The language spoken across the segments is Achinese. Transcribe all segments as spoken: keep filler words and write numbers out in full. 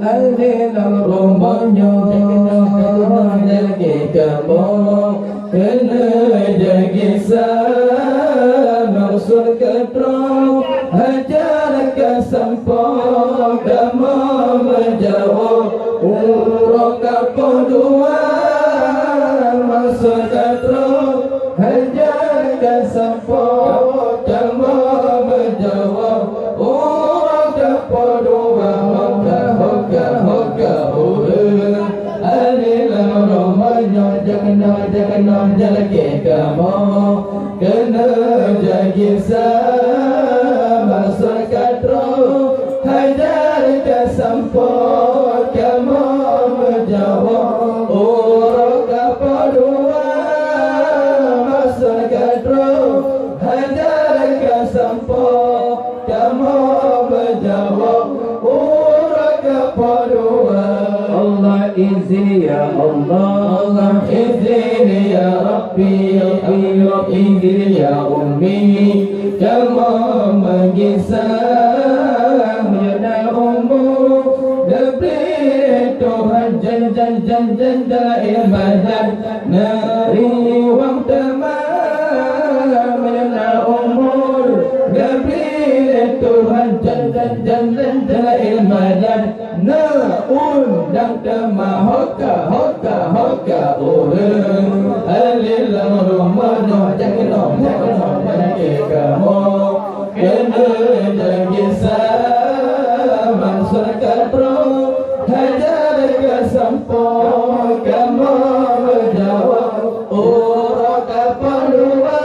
Di lam rumoh nyoe, jalaki kamoe keuneuk jagisa, maksud ka troh hajar ka sampoe, kamoe meujaweueb uroe ka poh dua, maksud ka troh hajar ka sampoe, kamoe meujaweueb uroe ka poh dua, hoka, hoka, hoka ureueng. Di lam rumoh nyoe, jak keunoe, jak keunoe, jalaki kamoe keuneuk jagisa, maksud ka troh hajar ka sampoe, kamoe meujaweueb uroe ka poh dua, maksud ka troh hajar ka sampoe, kamoe meujaweueb uroe ka poh dua. Allah izin ya Allah, Allah izin ya Rabbi, ya Rabbi, izin ya Ummi, kamoe meugisa, meunyoe na umu geubri Tuhan, jan, jan, jan, jan, jan ibadat neuriwang teuma, meunyoe na umu geubri Tuhan, jan, jan, jan, jan, jan ibadat neuundang teuma, hoka, hoka, hoka ureueng. Di lam rumoh nyoe, jak keunoe, jak keunoe, jalaki kamoe keuneuk jagisa, maksud ka troh hajar ka sampoe, kamoe meujaweueb uroe ka poh dua,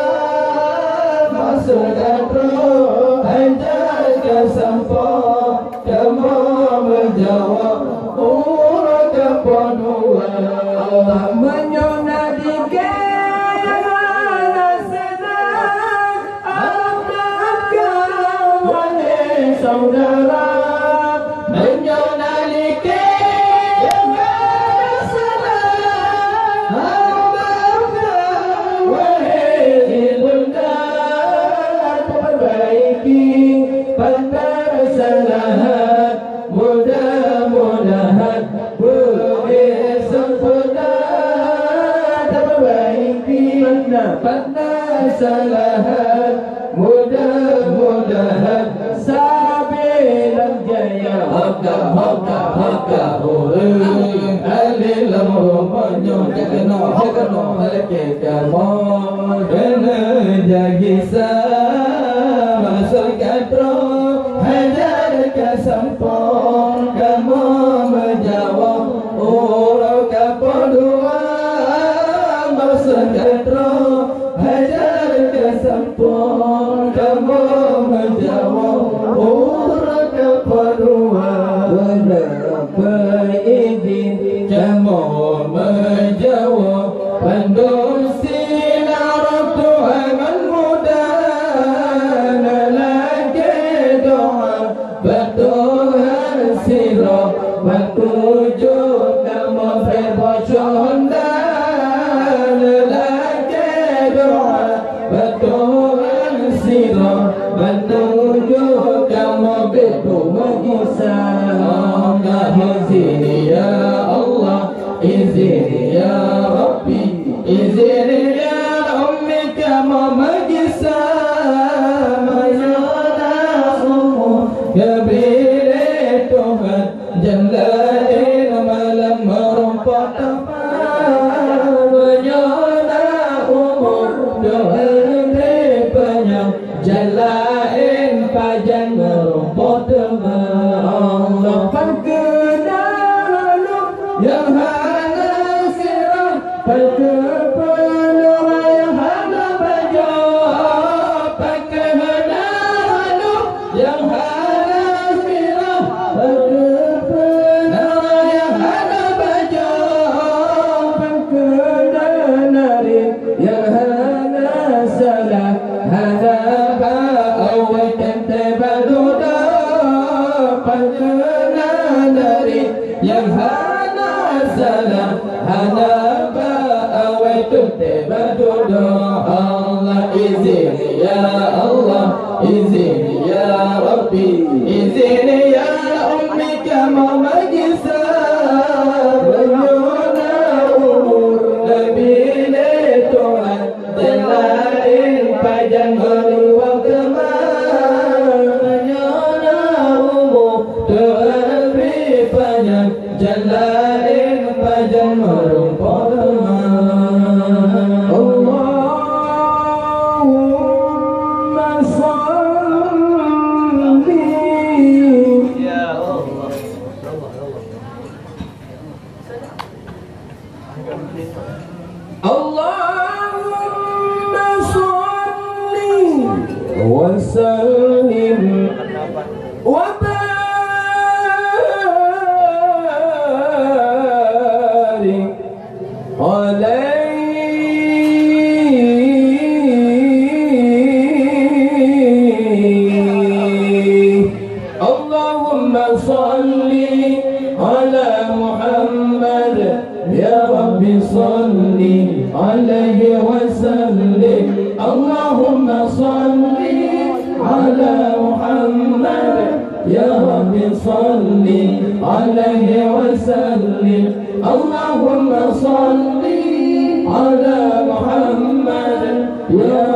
maksud ka troh hajar ka sampoe, kamoe meujaweueb uroe ka poh dua. Allah, meunyoe na dikée nyang hana seudara, Allah maafkan, wahai saudara. Meunyoe na dikée nyang hana seudara, Allah maafkan, wahai ibunda. Taperbaiki, pan teusalahan, mudah-mudahan beudée sampoereuna, taperbaiki, pan teusalahan, mudah-mudahan sabe lam jaya. Hoka, hoka, hoka ureueng. Di lam rumoh nyoe, jak keunoe, jak keunoe, jalaki kamoe keuneuk jagisa, maksud ka troh hajar ka sampoe, kamoe meujaweueb uroe ka poh dua, maksud ka troh hajar ka sampoe, kamoe meujaweueb uroe ka poh dua. Beurapa idin kamoe meujaweueb, bandum sinan rot Tuhan ngon mudah, neulakée doa bak Tuhan sidroe, ban tujoh kamoe peuboh cahya, neulakée doa bak Tuhan sidroe, ban tujoh kamoe bék tuwoe gisa. Allah izin ya Allah, izin ya Rabbi, izin ya Ummi, kamoe meugisa, meunyoe na umu geubri lé Tuhan, jan laén malam meurumpok teuma. Meunyoe na umu Tuhan bri panyang, jan laén pajan meurumpok teuma. Allah, pakeunan nyang hana sirah, pakeupeue nyang hana pajoh, pakeunan nyang hana sirah, pakeupeue nyang hana pajoh, pakeunan nyang hana salah, hana bak awai teuntée bak dudoe, pakeunan nyang hana salah, hana bak awai teuntée bak dudoe. Allah izin ya Allah, izin ya Rabbi, izin ya Ummi, kamoe meugisa. Jalan pajan meureumpok teuma. Allahumma shalli. Ya Allah. Allahumma shalli wa sallim wa barik alaihi. Allahumma shalli ala Muhammad. Ya Rabbi shalli alaihi wa sallim. Allahumma shalli ala Muhammad. Ya Rabbi shalli alaihi wa sallim. Allahumma shalli ala Muhammad. Ya